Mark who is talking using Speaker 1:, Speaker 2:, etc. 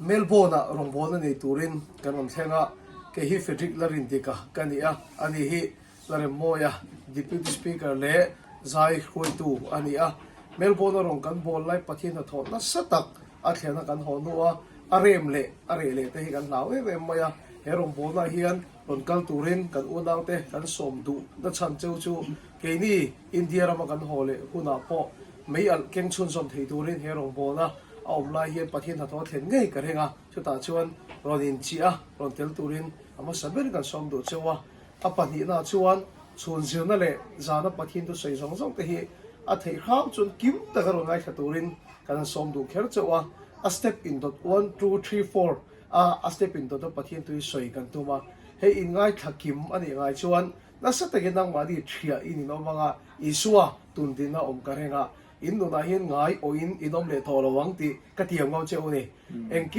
Speaker 1: Melbourne-ah rawngbawlna nei turin kan rawn thleng a, kei hi Frederick Larindika ka ni a, ani hi Laremmawia, Deputy Speaker leh zai hruaitu a ni a. Melbourne-a rawn kan bawl lai Pathian hnathawh nasa tak a thlenna kan haw hnu a, a rem leh a reh leh te hi kan hlau em em mai a, he rawngbawlnaah hian rawn kal turin kan unaute kan sawm duh na chhan cheu chu keini India rama kan haw leh hunah pawh mei alh keng chhunzawm thei turin he rawngbawlna a awm lai hian Pathian hnathawh a thlen ngei ka ring a, chutah chuan rawn inchiah a, rawn tel turin a hmasa ber kan sawm duh cheu a. A pahnihna chuan chhun zirna leh zana Pathian thusawi zawng zawng te hi a theih hram chuan kim taka rawn ngaithla turin kan han sawm duh kher chauh a, a step indawt one, two, three, four a a step indawt a Pathian tui sawi kan tum a, hei inngaithla kim a nih ngai chuan nasa takin nangmahni thiah in inawm anga Isua tundinna awm ka reng a, in nunah hian ngai awhin in awm leh tawh lo ang tih ka tiam ngam che u ni. Engkim.